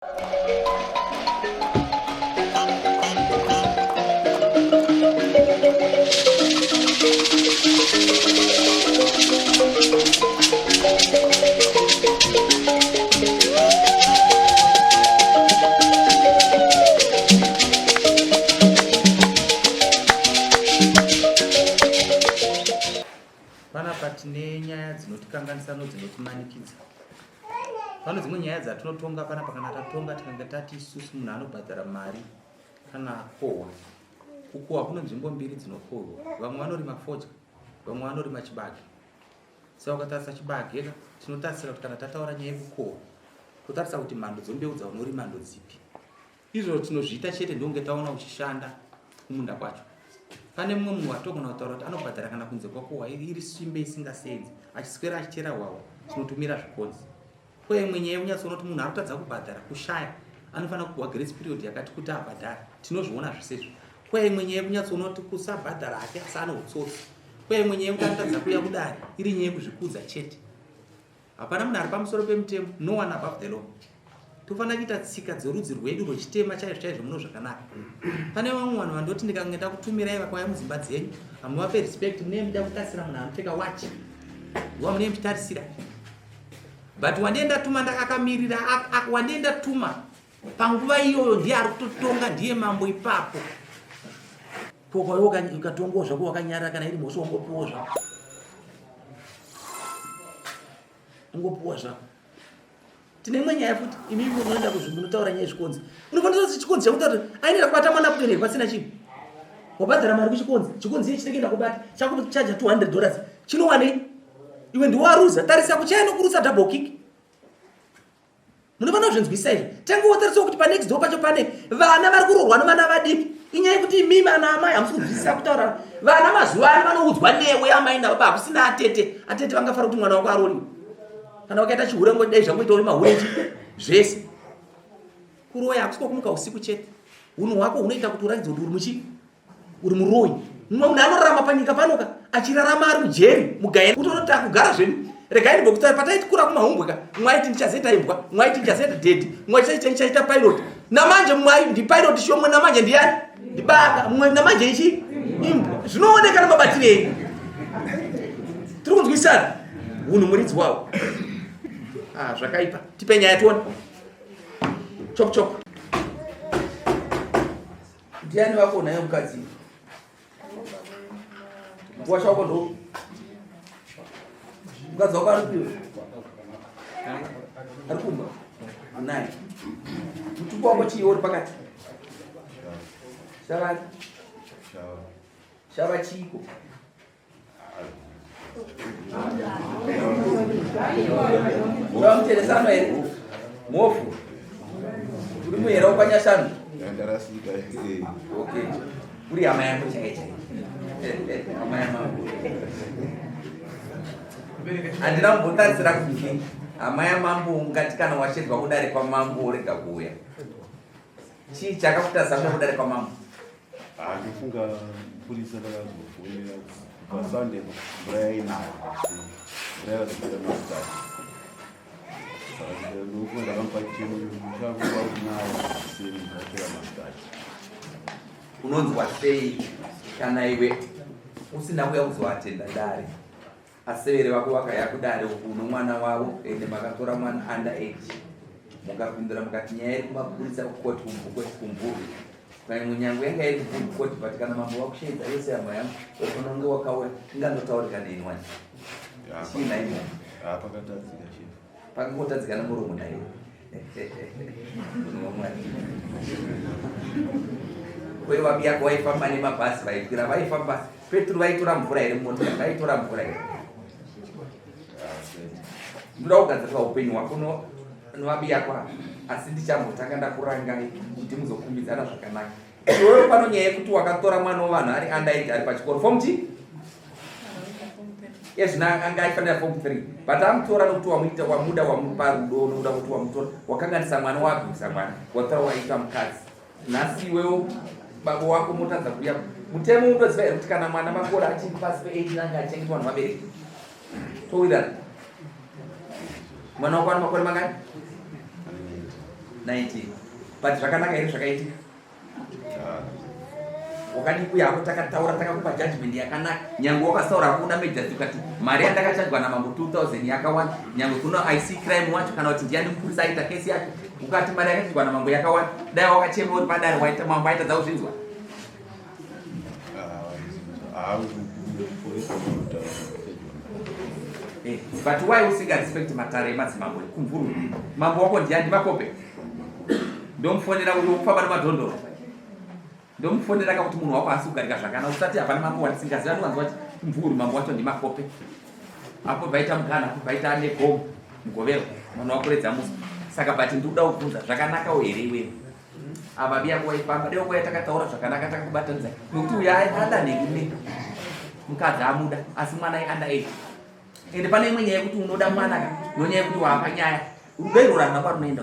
Panapa tine nyaya dzinotikanganisa nodzinotimanikidza. Pane dzimwe nyaya dzatinotonga panapa kana tatonga tikange tati isusu munhu anobhadhara mari kana akohwa. Kukohwa kune nzvimbo mbiri dzinokohwa. Vamwe vanorima fodya, vamwe vanorima chibage. Saka ukatarisa chibage ka tinotarisira kuti kana tataura nyaya yekukohwa totarisa kuti mhando dzembeu dzaunorima ndodzipi. Izvo tinozviita chete ndokunge taona uchishanda kumunda kwacho. Pane mumwe munhu watogona kutaura kuti anobhadhara kana kunze kwakohwa iri simbe isingasenzi achiswera achichera hwahwa tinotumira zvikonzi. Ko imwe nyaya yekunyatsoona kuti munhu arikutadza kubhadhara kushaya anofanira kupiwa grace period yakati kuti abhadhare tinozviona zvese izvo. Ko imwe nyaya yekunyatsoona kuti kusabhadhara hake asi ane utsotsi. Ko imwe nyaya yekuti anotadza kuuya kudare iri nyaya yekuzvikudza chete. Hapana munhu ari pamusoro pemutemo, no one above the law. Tofanira kuita tsika dzorudzi rwedu rwechitema chaizvo chaizvo muno zvakanaka. Pane vamwe vanhu vandoti ndikange ndakutumirai vakauya mudzimba dzenyu, hamuvape respect, munee muchida kutarisira munhu anopfeka watch. Wa munee muchitarisira. But wandiye ndatuma ndakamirira, wandiye ndatuma panguva iyoyo ndiye ari kutotonga, ndiye mambo ipapo. Ko ukatongwa zvako wakanyarara kana iri mhosva ungopiwa zvako. Ungopiwa zvako. Tine imwe nyaya futi imi munoenda kuzvimbo munotaura nyaya yezvikonzi. Unofanira kuti chikonzi chakuta kuti ainoenda kubata mwana kutoenda pasina chinhu. Wabhadhara mari kuchikonzi, chikonzi iye chinenge kubata chakuchaja 200 dollars. Chinowanei? Iwe ndiwaruza, tarisa kuchaya nokurutsa double kick. Munofanira kuzvinzwisisa izvi. Tange wotarisa kuti panext door pacho pane vana vari kuroorwa nevana vadiki. Inyaya yekuti imimi ana amai hamusi kunzwisisa kutaura. Vana mazuva ano vanoudzwa newe amai nababa hakusina atete. Atete vangafara kuti mwana wako aroorwe. Kana wakaita chihure ngo dai zvangoita uri mahure zvese. Kuroya hakusi kwokumuka usiku chete. Hunhu hwako hunoita kuti uratidze kuti uri muchii? Uri muroyi. Mumwe munhu anorarama panyika panoka achirarama ari mujeri mugayeni kutonoti takugara zvedu. Regai ndimbokutaura pataitikura kumahumbwe ka mumwe aiti ndichazoita imbwa, mumwe aiti ndichazoita daddy, mumwe aiti ndichaita pilot. Namanje mumwe aiti ndipilot shomwe namanje ndiyani? Ndibaba. Mumwe namanje ichi imbwa. Zvinooneka nemabatire enyu. Tiri kunzwisana? Hunhu muridzi wawo. Ah, zvakaipa. Tipe nyaya tione. Chop chop. Ndiani wako naye mukadzi? Mkuwasha wako ndo. Mukadzi wako ari kupi? Ari kumba. Unaye. Mutupo wako chii uri pakati? Shava. Shava chiiko? Muteresano here? Mhofu. Uri muhera wepanyashanu? Ndarasika. Okay. Uri hama yangu chaiye chaiye. Hama yamambo. Handina kumbotarisira kuti hama yamambo ungati kana washedzwa kudare kwamambo worega kuuya. Chii chakakutadzisa kuuya kudare kwamambo? Ah, ndofunga mupurisa ndakazofonera kubva Sunday mvura yainaya mvura yakazopera masikati saka ndofunga ndakamupa chemo chakuva kunaya sei mvura yapera masikati. Unonzwa sei kana iwe usina kuya kuzoatenda dare Asevere vako vakaya kudare uku nomwana wavo ende makatora mwana under age mukapindura mukati nyaya iri kumapurisa kukoti kumvukwe kumvurwi paimwe nyango yanga iri kubvurwi koti but kana mambo vakusheedza yose hama yangu unofanira kunge wakauya ingandotaurika neni wani chii nhaimo pakatadzika chief pakangotadzika nemuromo naiwe Kweyo vabiyako vaifamba nemabhazi vaikwira vaifamba peturu vaitora mvura here mumota vaitora mvura here ndoda kugadzirisa upenyu hwako novabiyako ava asi ndichambotanga ndakurangai kuti muzokumbidzana zvakanaka iwewe pano nyaya yekuti wakatora mwana wevanhu ari underage ari pachikoro form chii ezvino anga aifanira form 3 but amutora nokuti wamuita wamuda wamupa rudo nokuda kuti wamutora wakanganisa mwana waabvisa mwana watora waita mukadzi nhasi iwewo baba wako motadza kuya mutemo unoziva here kuti kana mwana makore achiri pasi pe18 anga achengetwa nevabereki towirirana mwana wako ane makore mangani 19 but zvakanaka here zvakaitika? Wakadii kuya hako takataura takakupa judgment yakanaka nyange wakasaura hako kuna majors ukati mari yandakachajwa namambo 2000 yakawanda nyange kuna ic crime wacho kana kuti ndiyani mupurisa aita kesi yacho ukati mari yakachajwa namambo yakawanda dai wakachema uri padare waita mambo aitadza kuzvinzwa. But why usinga respect matare emadzimambo kumvuru mambo wako ndiyani ndimakope ndomufonera uyo kufamba nemadhondoro ndomufonera kakuti munhu wako asi kugarika zvakana usati hapana mambo wandisingaziva ndiwanzwa kuti kumvuru mambo wacho ndimakope apo vaita mugana apo vaita negomo mugovero munhu wakuredza musi saka but ndikuda kubvunza zvakanakawo here iwewe ava biya waifamba dai kwaya takataura zvakanaka takakubatanidza nokuti uyo ada nekume mukadzi amuda asi mwana ai under age ende pane imwe nyaya yekuti unoda mwana ka nonyaya yekuti waapa nyaya rudo irwo rarina kwarunoenda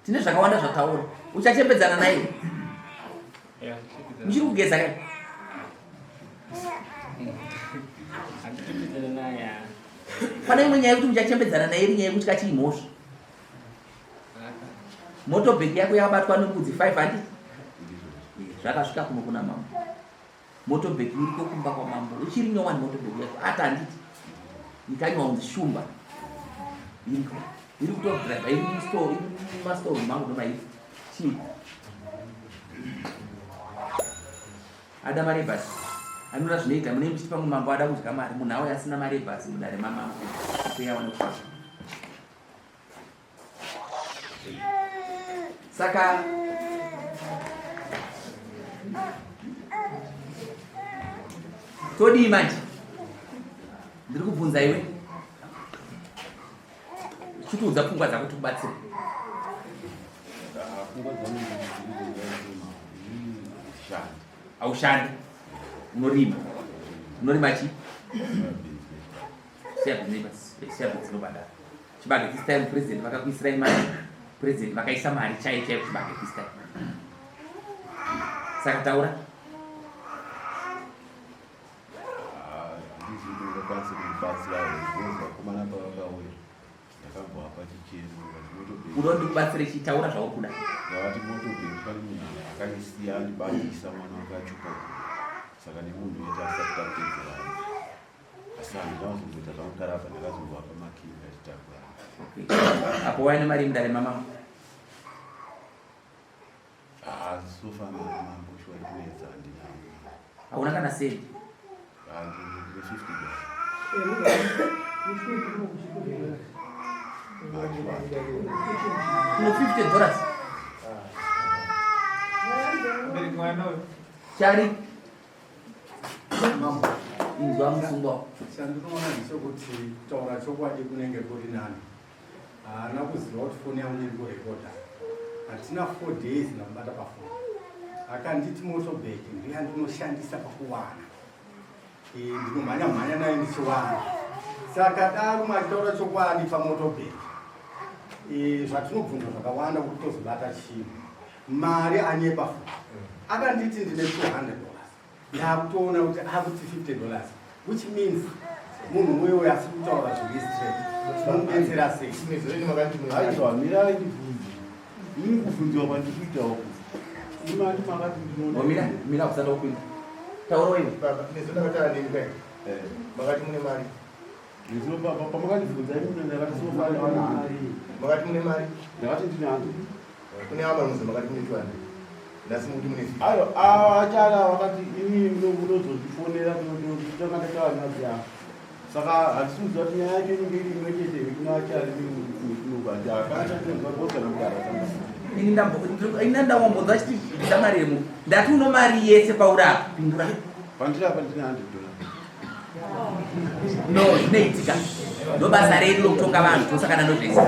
tine zvakawanda zvataura uchachembedzana naye muchiri kugeza ka pane imwe nyaya yekuti muchachembedzana naye iri nyaya yekuti kachiimhosva Motobheki yako yakabatwa nembudzi 5 handiti? Zvakasvika kuno kuna mambo. Motobheki iriko kumba kwamambo. Uchiri nyowani motobheki yako. Ata handiti? Ikanywa kunzi shumba. Iriko. Iri kutodriver iri mustore, iri mumastore mangu ndomairi. Chii? Ada mari yebhasi. Anoda zvinoita mune muchiti pamwe mambo ada kudya mari munhu auya asina mari yebhasi mudare mamambo. Kuyawana kufamba. Saka todii manje? Ndiri kubvunza iwe. Chitiudza pfungwa dzako tikubatsire. Pfungwa dzangu Haushandi. Unorima. Unorima chii? Siya dzinobhadhara. Chibage this time president vakakuisirai mari. President vakaisa mari chaiyo chaiyo kuchibage this time. Saka taura. Handizivi kuti ungakwanisa kundibatsira here because vakomana pavakauya ndakambovapa chichemo vakati motobheki Unoda ndikubatsire chii? Taura zvauri kuda. Ndakati motobheki pane munhu akandisiya andibatisa mwana wake achupa saka nemunhu uye tasati tapedzerana. Asi handina kuzomboita zvangu karabha ndakazongovapa makii ndikati takura. Okay. Apo waine mari mudare mamama? Ah, sofa mambo shuwa ikunetsa handina. Hauna kana sendi? Ah, ndine 50 dollars. Uno 50 dollars? Chari? Inzwa musungwa. Chandinoona ndechekuti kutaura chokwadi kunenge kuri nani. Haana kuziva kuti foni yangu iri kurekodha. Hatina 4 days ndamubata pafoni. Akanditi motobag ndiyo yandinoshandisa pakuwana. Ndinomhanya mhanya nayo ndichiwana. Saka daro machitaura chokwadi pamotobag. Zvatinobvunza zvakawanda kuti tozobata chii. Mari anyepa futi. Akanditi ndine 200 dollars. Ndakutoona kuti akuti 50 dollars which means munhu uyo uyo asi kutaura zviri straight. Tinomubetsera sei? Aiwa, mirai ndibvunze. Ini kubvunziwa kwandikuita uku. Imati makati ndinoona. Mira, mira usada kupinda. Taura iwe. Baba, nezo ndakataura nemi kai. Makati mune mari. Nezuro baba pamakandibvunza imi ndakati sofa Makati mune mari. Ndakati ndine hangu. Kune ava muzi makati mune 200. Nhasi mukuti mune 50. Ayo ava achara vakati imi munozondifonera tinotanga ndataura nhasi ava. Saka hatisi kuziva kuti nyaya yacho inenge iri imwe chete here kuna achari nekunoku hapana chatinoziva because kana kudaro Ini ndawambonzwa achiti bvisa mari yemu. Ndati uno mari yese pauri apa. Pindura. Pandiri apa ndine 100 dollars. No, zvinoitika. Ndobasa redu lokutonga vanhu tosakana ndozvese.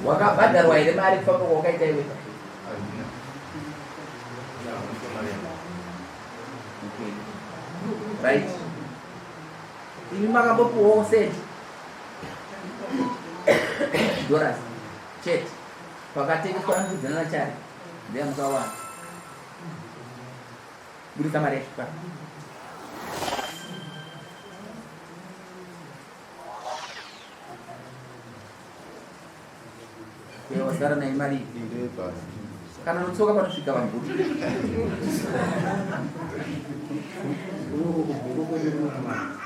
Wakabhadharwa here mari kufamba kwawakaita iwe? Okay. Right. Imi makambopiwawo senti dollars chete pakatengeswa mbudzi nanachari ndeyamukawana budisa mari yacho pa Wasara naye mari kana notsoka panosvika vambuti.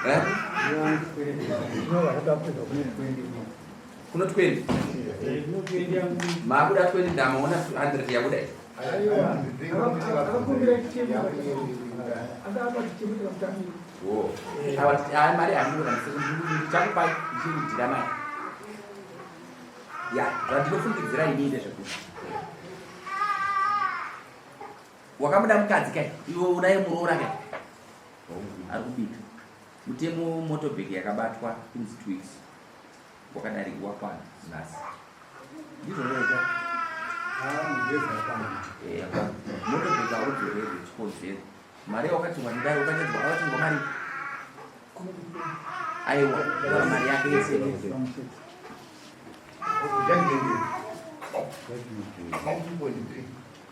Eh? Kuno 20. Makuda 20 ndamaona 100 yabuda iyi. Awa mari handikuda ndichakupai ndichidira mari. Ya, zvandinofungidzira ini ndezvekuti wakamuda mukadzi kai iwe unaye muroora kai ari kubika mutemo motobheki yakabatwa kunzi 2 weeks wakadarika wakwana nhasi ndizvo zvaita. Motobheki audzorerwe chikonzero mari yawakatingwa nedare wakanyadzwa wakatingwa mari aiwa tora mari yake yese.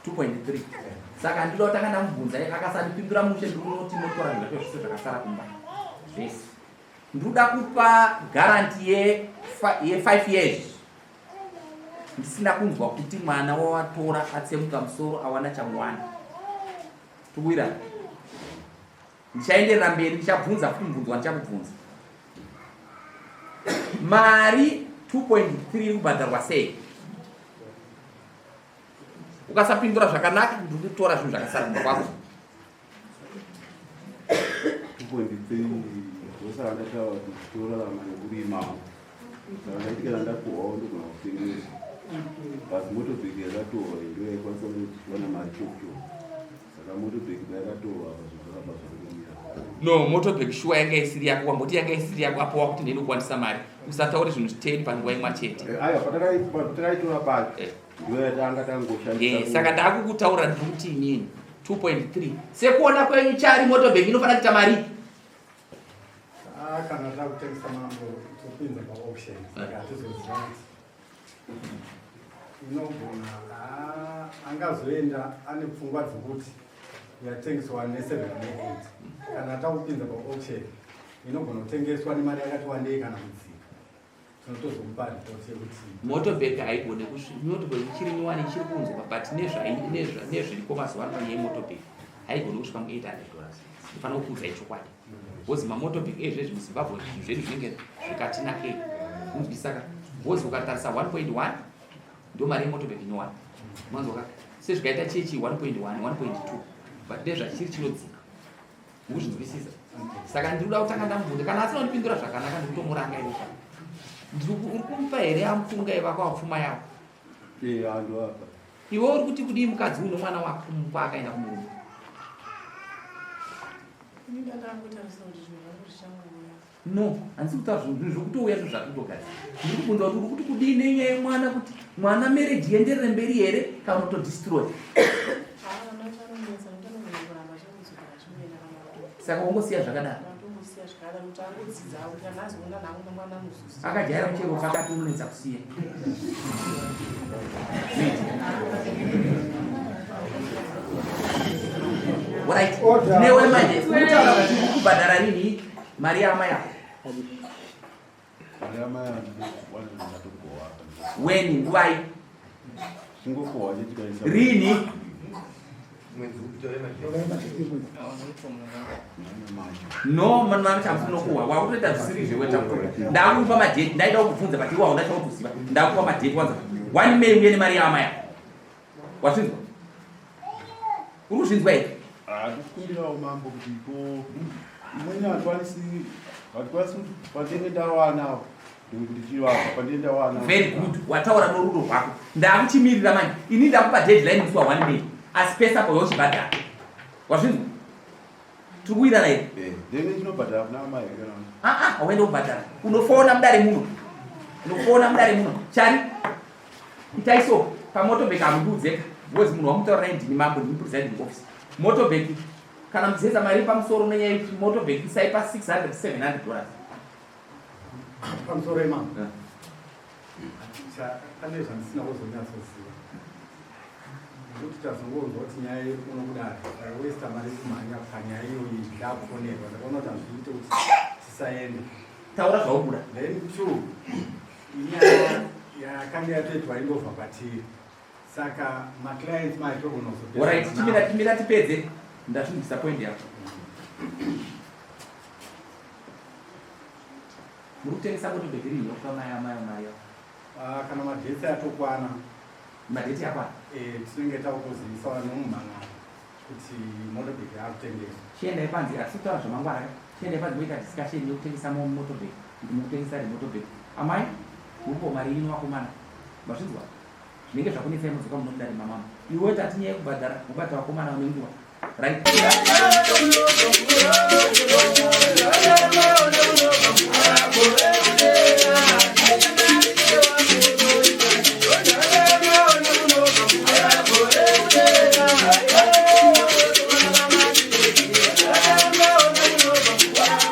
2.3 saka ndinoda kutanga ndamubvunza akasandipindura mushe ndikunoti motora zvinhu zvacho zvese zvakasara kumba zvese. Ndinoda kupa guarantee ye5 years ndisina kunzwa kuti mwana wawatora atsemuka musoro awana chamuwana. Tuwira ndichaenderera mberi ndichabvunza futi mubvunzo wandichakubvunza. Mari 2.3 iri kubhadharwa sei? Ukasapindura zvakanaka ndiri kutora zvinhu zvakasara kumba kwako. 2.3 ndosaka ndataura kuti torarama nekurima. Saka ndaiti kana ndapuhwawo ndogona kutengesa, but motobheki yakatorwa ndo yaikwanisa kutiwana mari chokucho. Saka motobheki payakatorwa apa zvinhu zvakabva zvangomira. No, motobheki shuwa yanga isiri yako. Wamboti yanga isiri yako apo wakuti ndinokwanisa mari. Usataure zvinhu zviteni panguva imwe chete. Aiwa, patakaitora pacho ndo yatanga tangoshandisa. Saka ndakukutaura ndiri kuti inini 2.3 sekuona kwenyu chari motobheki inofanira kuita mari. Ah, kana takutengesa mambo topinza paauction, saka hatizoziva kuti inogona angazoenda ane pfungwa dzekuti yatengeswa ne7 ne8. Kana takupinza paauction inogona kutengeswa nemari yakati wandei kana kudzika, tinotozomupa ripoti yekuti Motobheki haigone kusvika. Motobheki ichiri nyowani ichiri kuunzwa, but nezviriko mazuva ano panyaya yemotobheki haigoni kusvika mu$800. Ndifanira kukuudzai chokwadi because mamotobheki ezvezvi muZimbabwe zvinhu zvedu zvinenge zvikatinakei unzwisaka, because ukatarisa 1.1 ndo mari yemotobheki nyowani manzwaka sezvikaita chechi 1.1 1.2, but nezvachiri chinodzika mukuzvinzwisisa. Saka ndinoda kutanga ndamubvunza. Kana asina kundipindura zvakanaka ndikutomuranga ivo. Uri kumupa here amufunga ivako apfuma yavo? Andu apa. Iwe uri kuti kudii mukadzi uno mwana wako kwaakaenda kumurume? Ini ndandangotarisa kuti zvinhu zvangu zvichangouya. No, handisi kutaura zvinhu zvokutouya, zvinhu zvatotogadzira. Ndiri kubvunza kuti uri kuti kudii nenyaya yemwana, kuti mwana marriage ienderere mberi here kana kutodestroy? Haa, vana vachanonetsa nekuti anogona kuramba achingodzokera achingoenda kana kuto Saka wongosiya zvakadaro? Ndongosiya zvakadaro kuti angodzidza kuti kana azoona nangu mangwana anozoziva. Akajaira muchero pakati unonetsa kusiya. Right, newe manje urikutaura kuti uri kubhadhara rini mari yaamai ako? Mari yamai ndatokohwa. Weni nguvai? Chingokohwa chetikaisa. Rini? Mwedzi upi? No, mani chamunokuwa wakutoita zvisiri zveweta. Ndakupa madate, ndaida kukubvunza but iwe hauna chautoziva. Ndakupa madate wanza 1 May uye nemari yaamai ako. Wazvinzwa? Uri kuzvinzwa here? Ndikukumbirawo mambo kuti ko imweni hatikwanisi hatikwanisi kuti pandinenge ndawanawo ndikuti chivapa pandinenge ndawana. Very good, wataura norudo rwako. Ndakuchimirira manje. Ini ndakupa deadline musi wa 1 May, asi pesa pa yochibhadhara. Wazvinzwa? Tiri kuwirana here? Ndenge chinobhadhara kuna amai kana? Aa, hauende kubhadhara. Unofona mudare muno, unofona mudare muno. Chari itai so pamotobheki hamundiudzeka because munhu wamutaura naye ndini mambo, ndini presiding officer. Motobheki kana muchizenza mari pamusoro nenyaya yekuti motobheki isai pa 600 $700. Pamusoro imambo, pane zvandisina kuzonyatsoziva nekuti tazongonzwa kuti nyaya iri kuno kudare, tawesta mari kumhanya panyaya iyoyi. Ndakufonerwa ndakaona kuti hazviite kuti tisaende. Taura zvaubuda. Then two, inyaya. Yakanga yatoitwa indova kwatiri. Saka maclients maitogona Alright, chimira chimira tipedze. Ndazvinzwisa point yako. Muri kutengesa motor bag rini yokupa mai amai mari yavo? Ah, kana madates atokwana. Madates akwana. Eh, tinenge takutozivisa vanomumhan'ara kuti motor bag yakutengeswa. Chiendai panze, hatisi kutaura zvamangwana. Chiendai panze moita discussion yekutengesa motor bag. Kuti mukutengesa ri motor bag. Amai, muripo mari ino vakomana. Mazvinzwa? Zvinenge zvakunetsai modzoka munomudare mamama. Iwe tati nyaya yekubhadhara, mobata vakomana vane nguva. Right.